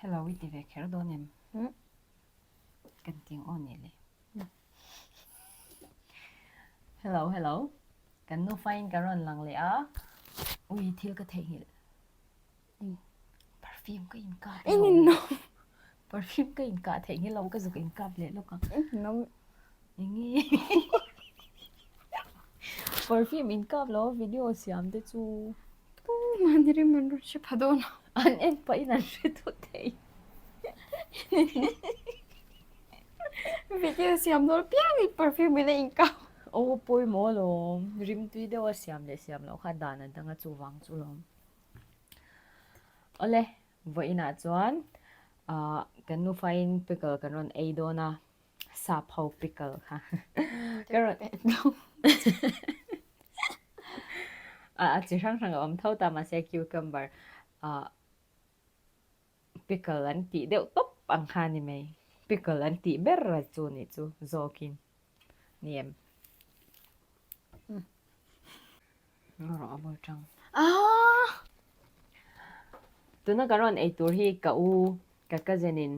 Hello i ti ve kher dawn em? Kan ting aw nih le. Hello hello. Kan nufa in ka rawn lang leh a. Ui thil ka theihnghilh. Perfume ka in kap lo. Perfume ka in kah theihnghilh lo ka zuk in kap leh lawk ang. Enge Perfume in kap lo video siam te chu. Mahni rim an rawn hre pha dawn a. An en pahin an hre tawh thei. Video siam dawn piangin perfume in a inkap. Aw pawimawh alawm. Rimtui deuha siam leh siam loh kha dan a dang a chuvang chu lawm. Awle, vawiinah chuan ah kan nufain pickle kan rawn ei dawn a, sap ho pickle kha ka rawn a chi hrang hrang a awm tho ta mahse cucumber ah pickle an tih deuh tawp ang kha a ni mai, pickle an tih ber chu nih chu zawkin ni em? Rawh a bul tang. Tuna ka rawn ei tur hi ka u ka cousin in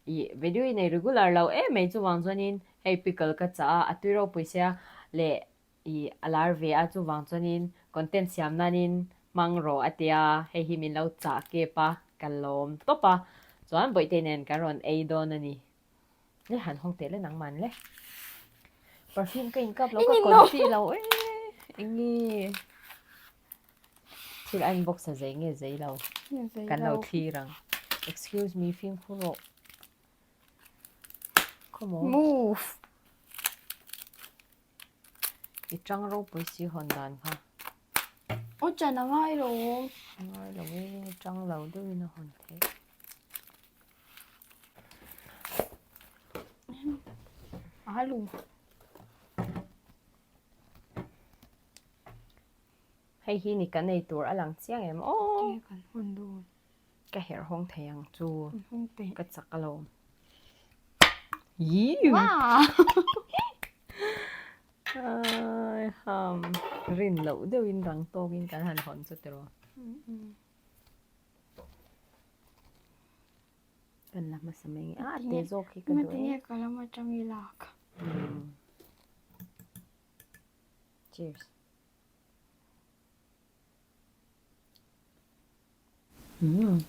i video i nei regular lo em mai chuvang chuanin hei pickle ka chah a, a tui ropui sia leh i a lar ve a chuvang chuanin content siam nanin hmang rawh a tia hei hi min lo chah kep a ka lawm tawp a chuan bawihte nen kan rawn ei dawn a ni. Le han hawng teh le nangman le. Perfume ka inkap lo ka confi lo e. Enge thil a inbox a zei nge zei lo. Kan lo thlir ang. Excuse me fimkhur rawh. Khawmaw. Move. I tang ropui si hawn dan kha. Aw chan a ngai lo. Ngai lo e, tang lo deuhin a hawn theih. Alu. Hei hi ni kan ei tur a lang chiang em aw. Kan hawn dawn. Ka herh hawng thei ang chu. Hawng teh. Ka chak alawm. Yiu. Wow. Ai ham. Rin loh deuhin rang tawkin kan han hawn chu tiraw. Kan la hmasa mai nge. A te zawk hi ka duh e. Ngatinge ka lam atang i lak. Cheers. Umm.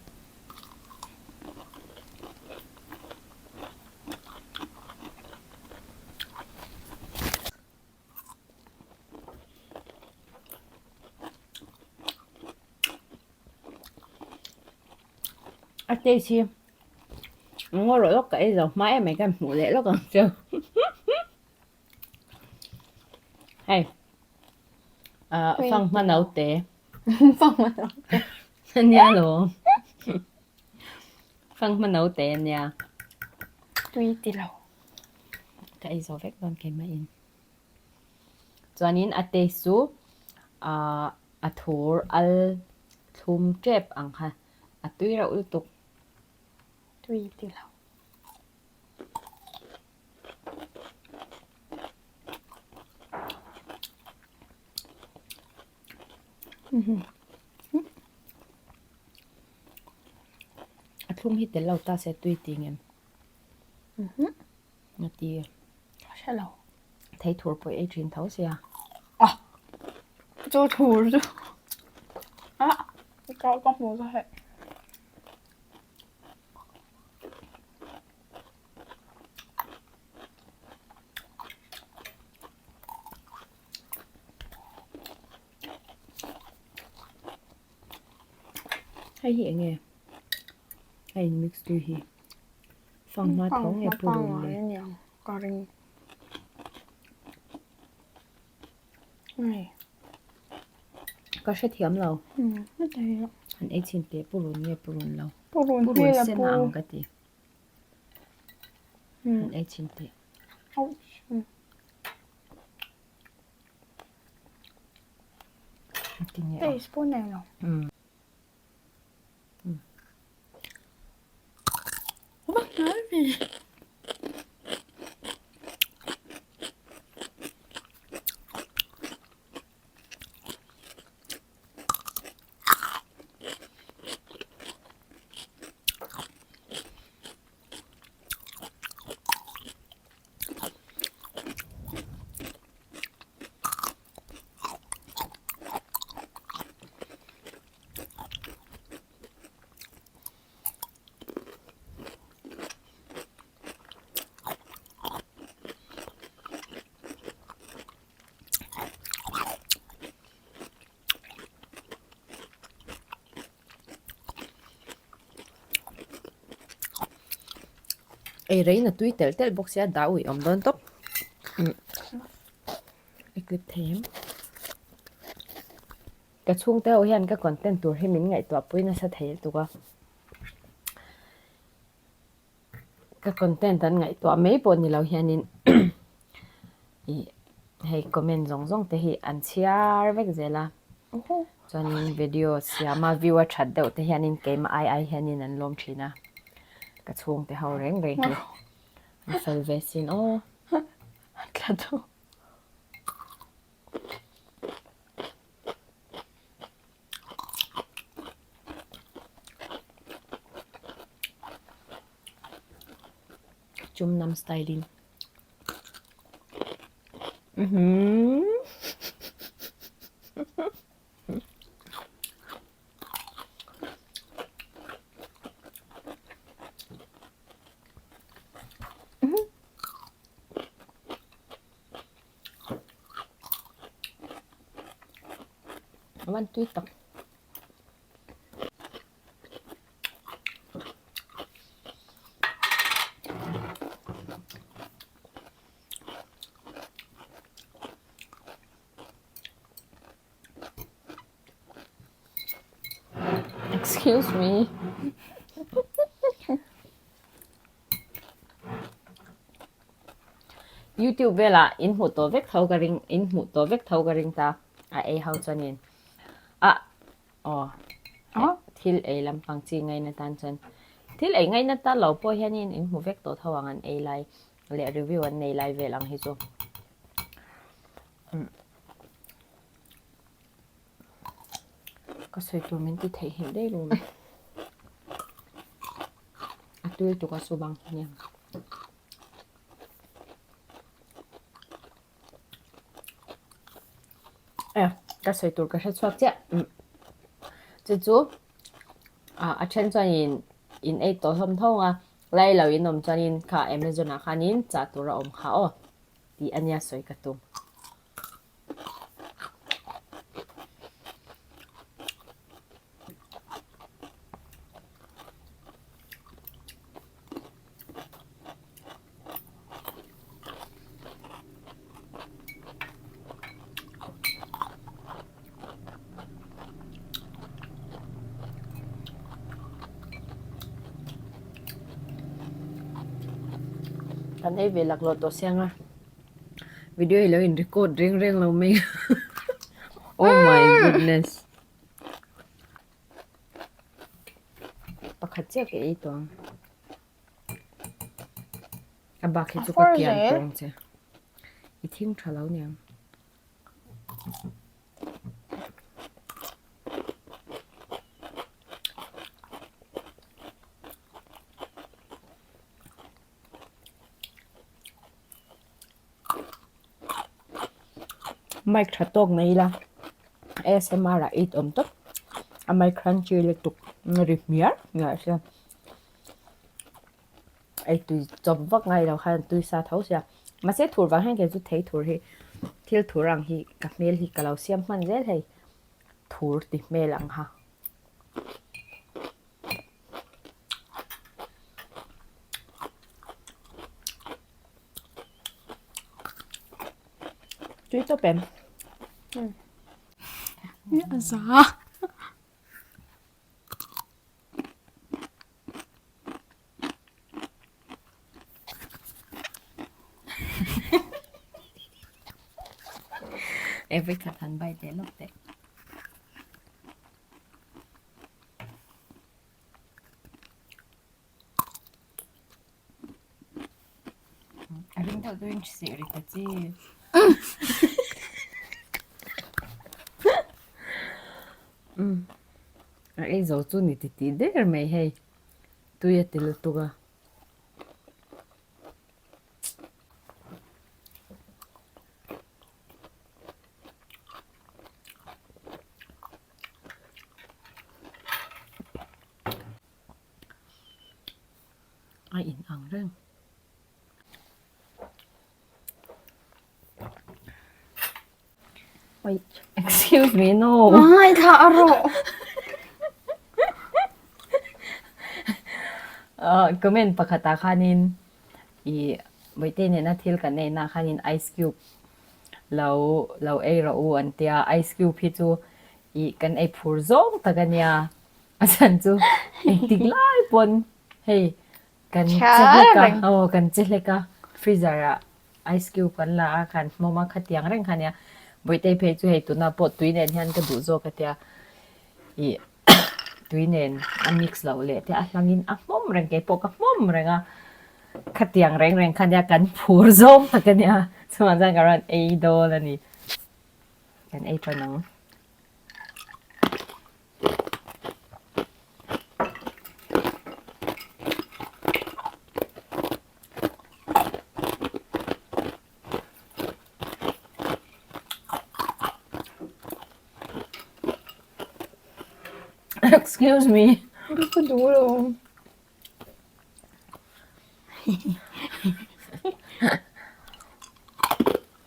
A taste hi ngaw rawh lawk ka ei zo hma em mai ka hmuh leh lawk ang chu. Hei ah fanghma naute fanghma naute ania lo fanghma naute ania tui ti lo ka ei zo vek dawn keimah in chuanin a taste chu ah a thur al thlum tep ang kha a tui reuh lutuk tui ti lo. A thlum hi tel lo ta se tui ti ngem. Nga ti. Hre lo. Thei thur pawh ei thin tho sia. Ah. Chu thur chu. Ah. Ka ka hmu ka heh. Hei hi enge a in mix tu hi fanghma tho nge purun le ka ring ka hrethiam lo an ei chhin teh purun nge purun lo purun purun sen a ang ka ti an ei chhin teh Taste pawh nei lo. Ei reiin a tui telh telh bawk sia dah uih awm dawn tawp. I clip thei em? Ka chhungte ho hian ka content tur hi min ngaihtuah pui nasa thei lutuk a. Ka content an ngaihtuah mai pawh ni lo hianin ih hei comment zawng zawng te hi an chhiar vek zel a chuanin video siama view a that deuh te hianin keimah ai ai hianin an lawm thin a ka chhungte ho reng reng hi an fel ve sin aw. Chum nam style in. Mhm. A van tui tak. Excuse me. YouTube velah in hmuh tawh vek tho ka ring in hmuh tawh vek tho ka ring ta a ei ho chuanin a aw thil ei lampang chi ngaina tan chuan thil ei ngaina ta lo pawh hianin in hmu vek tawh tho ang an ei lai leh review an nei lai vel ang hi chu ka sawi tur min ti theihnghilh daih lo mai a tui tuk a su bang hniang. E ka sawi tur ka hre chhuak chiah chu chu a then chuanin in ei tawh hlawm tho ang a lai lo in awm chuanin kha Amazon ah khanin chah tur a awm kha aw tih a nia sawi ka tum. Kan ei ve laklawh tawh siang a video hi lo in record reng reng lo mai oh my goodness. Pakhat chiah ka ei tawh ang. A bak hi chu ka kian tawng che. I thing tha lo niang. Mic tha tawk mai ila ASMR ah it awm tawp a mic crunchy lutuk ri hmiar hmiar sia ei tui chawp vak ngai lo khan tui sa tho sia mahse thur vang hian kei chu thei thur hi thil thur ang hi ka hmel hi ka lo siam hman zel hei thur ti hmel ang ha. Tui tawp em? A za. Every khat han bai teh lawk teh. A ring deuh deuhin seh ri ta che. A ei zo chu ni ti tih der mai hei. Tui a ti lutuk a. A in ang reng. Wait, excuse me, no. Ngaithla a rawh. Comment pakhatah khanin. I Bawihte nena thil kan ei na khanin ice cube lo lo ei rawh u an tia, ice cube hi chu i kan ei phur zawng tak a nia, a chhan chu engtik lai pawn hei kan che hlek a, aw kan che hlek a, freezer ah ice cube kan la a khan hmawm a khatiang reng kha nia, Bawihte phei chu hei tunah pawh tui nen hian ka duh zawk a tia i tui nen a mix loh leh te a hlangin a hmawm reng keipawh ka hmawm reng a. Khatiang reng reng kha nia kan phur zawng tak a nia chuvang chuan ka rawn ei dawn a ni kan ei tan ang. Excuse me. Ka duh lo.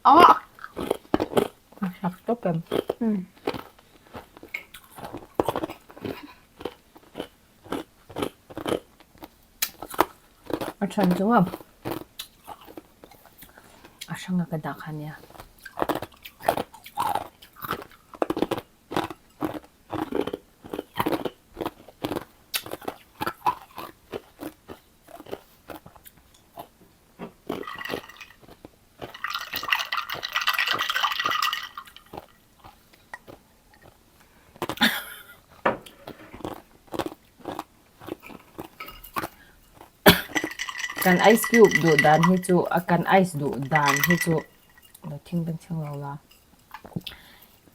A sak tawp em? A than chu a a hranga ka dah kha nia. Kan ice cube duh dan hi chu a kan ice duh dan hi chu lo thing beng chheng lo la.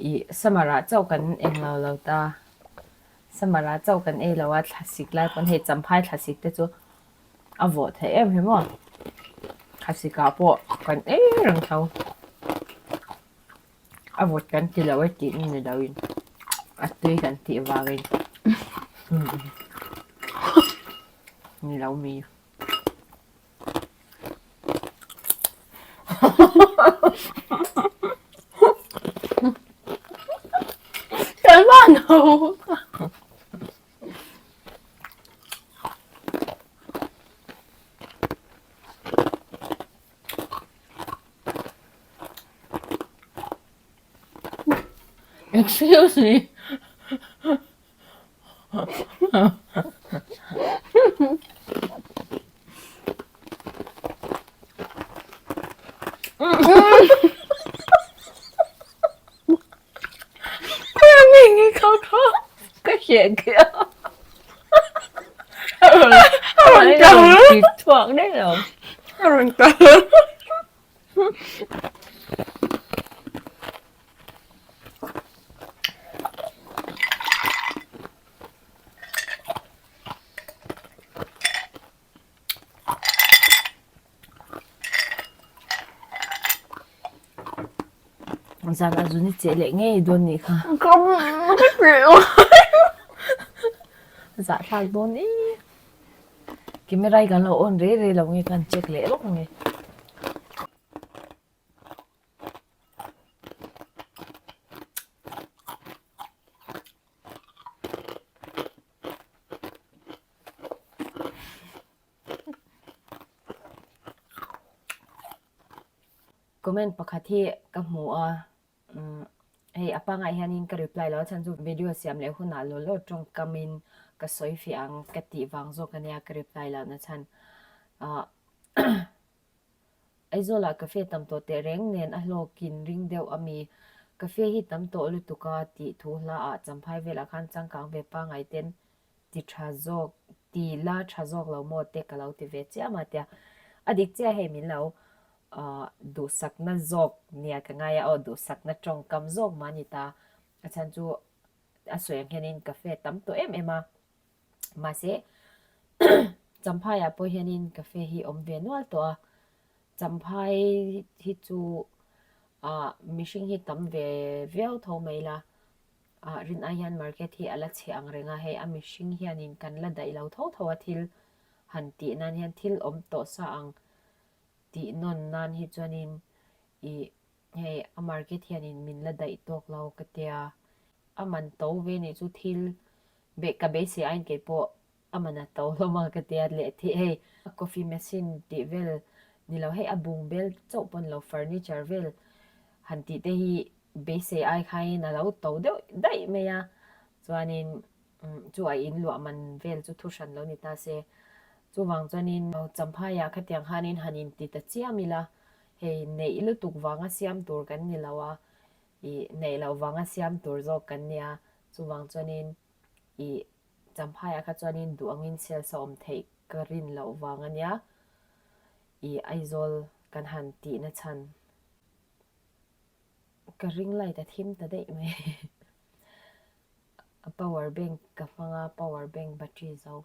Ih summer ah chauh kan englo lo ta. Summer ah chauh kan ei lo a thlasik lai pawn hei champhai thlasik te chu a vawh theih em hi maw thlasik ah pawh kan ei reng tho a vawt kan ti lo e tih ni lo in a tui kan tih vangin ni lo mi. Excuse me. Ka hriat khi a. A rawn a rawn ti chhuak daih lo. A rawn kal. Zan a zun i cheh leh ngei dawn nih kha. Zahthlak dawn e. Camera hi kan lo on rei rei lo nge kan check leh lawk nge. Comment pakhat hi ka hmu a, hei a pangai hianin ka reply lo a chhan chu video siam leh hunah law law tawngkamin ka sawi fiah ang ka tih vang zawk ania ka reply lohna chhan. Aizawlah cafe tam tawh teh reng nen a hlawkin ring deuh a mi. Cafe hi tam tawh lutuk a tih thu hla ah Champhai velah khan changkang ve pangai ten ti tha zawk ti la tha zawk lo maw te ka lo ti ve chiam a tia. A dik chiah hei min lo duhsakna zawk nia ka ngai a aw duhsakna tawngkam zawk mah a ni ta. A chhan chu a sawi ang hianin cafe tam tawh em em a. Mahse, Champhaiah pawh hianin cafe hi awm ve nual tawh a, Champhai hi chu ah mihring hi tam ve viau tho mai la, ah rin ai hian market hi a la chhe ang reng a, hei a mihring hianin kan la daih lo tho tho a thil han tih nan hian thil awm tawh sa ang tih nawn nan hi chuanin ih hei a market hianin min la daih tawk lo ka tia, a man to ve nih chu thil Be ka beisei aiin kei pawh A man a to hlawm a ka tia leh thih hei coffee machine tih vel ni lo hei a bung bel chauh pawn lo furniture vel han tih te hi beisei ai khain a lo to deuh daih mai a chuanin chu a in luah man vel chu thu hran lo ni ta se chuvang chuanin Champhaiah khatiang khanin han in ti ta chiam ila hei neih lutuk vanga siam tur kan ni lo a ih neih loh vanga siam tur zawk kan nia chuvang chuanin ih Champhaiah kha chuanin duh angin sales a awm theih ka rin loh vang a nia ih Aizawl kan han tihna chhan ka ring light a thim ta daih mai a power bank ka hmang a power bank battery zo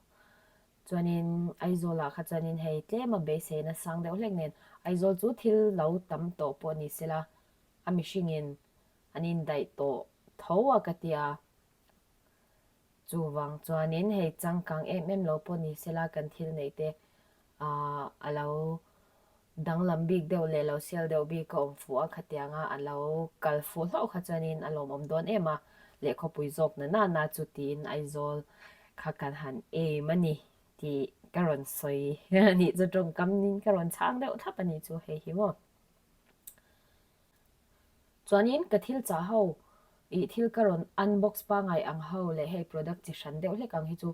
chuanin Aizawlah kha chuanin hei tlem a beiseina sang deuh hlek nen Aizawl chu thil lo tam tawh pawh ni sela a mihringin an indaih tawh tho a ka tia. Chuvang chuanin hei changkang em em lo pawh ni sela kan thil neih te ahh a lo danglam bik deuh leh lo sial deuh bik a awm fuh a khatianga a lo kal fuh hlauh kha chuanin a lawmawm dawn em a, lehkhawpui zawk na na na chu tiin Aizawl kha kan han aim a ni tih ka rawn sawi a nih chu tawngkam in ka rawn chhang deuh thlap a nih chu hei hi maw. Chuanin ka thil chah ho ih thil ka rawn unbox pangai ang ho leh hei product chi hran deuh hlek ang hi chu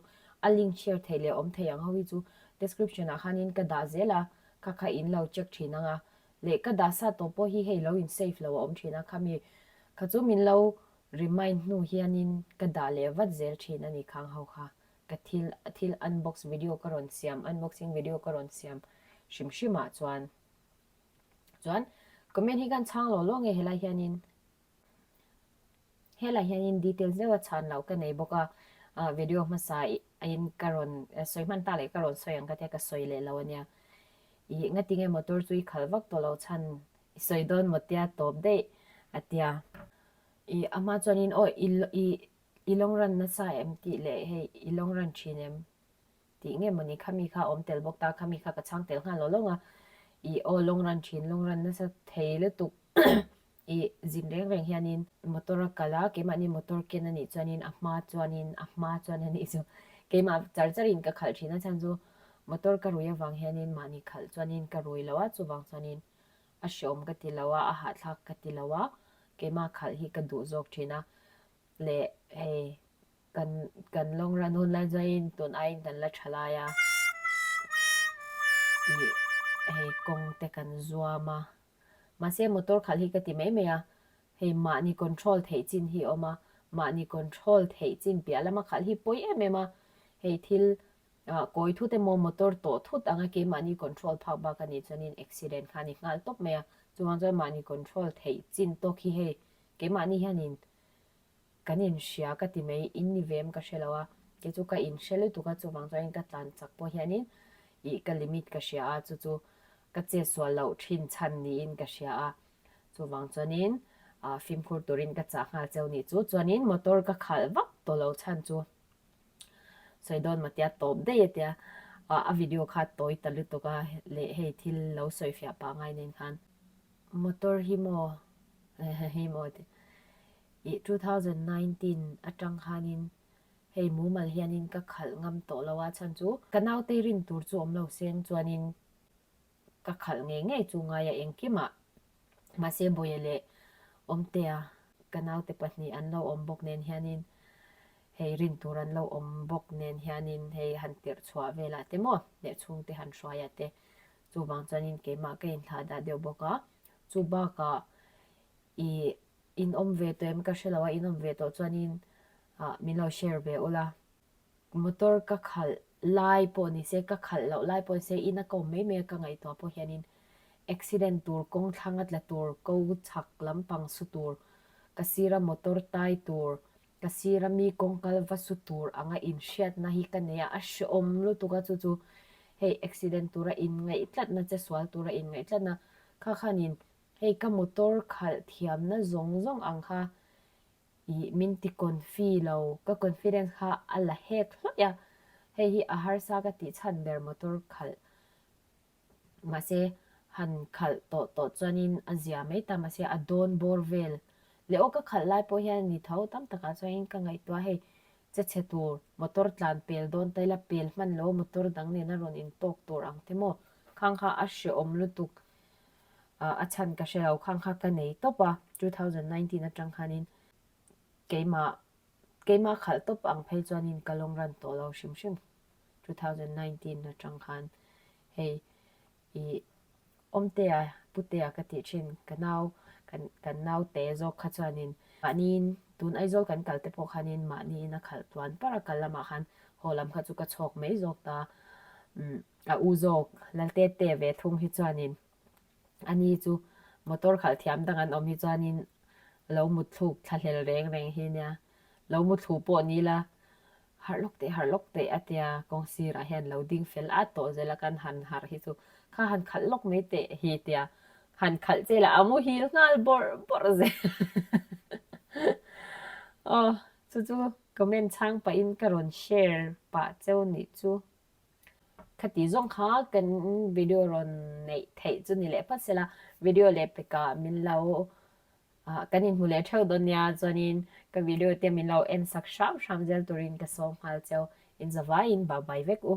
a link share theih leh awm thei ang ho hi chu description ah khanin ka dah zel a, kha kha in lo check thin ang a, leh ka dah sa tawh pawh hi hei lo in save lo a awm thin a, khami kha chu min lo remind hnu hianin ka dah leh vat zel thin a ni khang ho kha ka thil thil unbox video ka rawn siam unboxing video ka rawn siam hrim hrim ah chuan. Chuan comment hi kan chhang lo lo nge helai hianin helai hianin details deuha chhan loh ka nei bawk a ah video hmasa in ka rawn sawi hman ta leh ka rawn sawi ang ka tia ka sawi leh lo ania ih ngatinge motor chu i khalh vak tawh lo chhan i sawi dawn maw tia tawp daih a tia ih a hma chuanin aw i ih i long run nasa em tih leh hei i long run thin em. Tih nge mawni khami kha awm tel bawk ta, khami kha ka chhang tel nghal lo lawng a, ih aw lawng ran thin, lawng ran nasa thei lutuk ih zin reng reng hianin motor a kal a, keimahni motor ken a nih chuanin a hma chuanin a hma chuan a nih chu keimah char charin ka khalh thin a chhan chu motor ka rui avang hianin mahni khalh chuanin ka rui lo a, chuvang chuanin a hreawm ka ti lo a, a hahthlak ka ti lo a, keimah khalh hi ka duh zawk thin a, leh hei Kan kan long run hun lai chuanin tun aiin kan la tha lai a, ih hei kawng te kan zuam a, mahse motor khalh hi ka ti mai mai a, hei mahni control theih chin hi a awm a, mahni control theih chin piah lama khalh hi pawi em em a, hei thil ah kawi thut emaw motor tawh thut anga keimahni control phak bak a nih chuanin accident kha a ni nghal tawp mai a, chuvang chuan mahni control theih chin tawk hi hei keimahni hianin Kan inhria ka ti mai, in ni ve em ka hre lo a, kei chu ka inhre lutuk a, chuvang chuanin ka tlan chak pawh hianin ih ka limit ka hria a, chu chu ka che sual loh thin chhan niin ka hria a, chuvang chuanin ah fimkhur turin ka chah nghal cheu nih chu, chuanin motor ka khalh vak tawh lo chhan chu sawi dawn matia tawp daih a tia, ah a video kha tawi ta lutuk a leh hei thil lo sawi fiah pah ngai nen khan motor hi maw hi maw ti. Ih 2019 atang khanin hei mumal hianin ka khalh ngam tawh lo a chhan chu ka naute rin tur chu awm lo seng chuanin ka khalh ngei ngei chu ngai a engkimah mahse Bawia leh Awmtea ka naute pahnih an lo awm bawk nen hianin hei rin tur an lo awm bawk nen hianin hei han tirh chhuah velah te maw leh chhungte han hruaiah te chuvang chuanin keimah ka inthlah dah deuh bawk a chu bakah ih In awm ve tawh em ka hre lo a, in awm ve tawh chuanin ah min lo share ve ula. Motor ka khalh lai pawh ni se, ka khalh loh lai pawh ni se, in a ka awm mai mai a ka ngaihtuah pawh hianin accident tur, kawng thlang a tla tur, ko chhak lampang su tur, ka sira motor tai tur, ka sira mi kawng kal va su tur anga inhriatna hi ka nei a, a hreawm lutuk a chu chu hei accident tura inngaih tlatna che sual tura inngaih tlatna kha khanin Hei ka motor khalh thiamna zawng zawng ang kha ih min ti confi lo, ka confidence kha a la hek hlawih a, hei hi a harsa ka tih chhan ber motor khalh mahse han khalh tawh tawh chuanin a zia mai ta mahse a dawn bawr vel leh aw ka khalh lai pawh hian ni tho tam takah chuanin ka ngaihtuah hei. Che chhe tur, motor tlan pel dawn ta ila pel hman lo motor dang nena rawn intawk tur ang te maw? Khang kha a hrehawm lutuk a chhan ka hre lo, khang kha ka nei tawp a, 2019 atang khanin keimah keimah khalh tawp ang phei chuanin ka long run tawh lo hrim hrim 2019 atang khan hei I Awmtea, Putea ka tih thin, ka nau, kan kan naute zawk kha chuanin mahniin tun Aizawl kan kal te pawh khanin mahniin a khalh tluan par a kal lamah khan haw lam kha chu ka chhawk mai zawk ta. Umm a u zawk Laltete ve thung hi chuanin ani chu motor khalh thiam dang an awm hi chuanin lo mutthluk thlahlel reng reng hi nia, lo muthlu pawh ni la Harh lawk teh, harh lawk teh a tia kawng sirah hian lo ding fel at tawh zel a kan han harh hi chu kha han khalh lawk mai teh hi tia han khalh che lah a muhil nghal bawrh bawrh zel. Aw chu chu comment chhang pahin ka rawn share pah cheu nih chu. Khati zawng kha kan video rawn neih theih chu ni leh phawt sela video leh pekah min lo Ah kan inhmu leh theuh dawn nia, chuanin ka video te min lo en sak hram hram zel turin ka sawm nghal cheu. Inzavaiin bau bai vek u.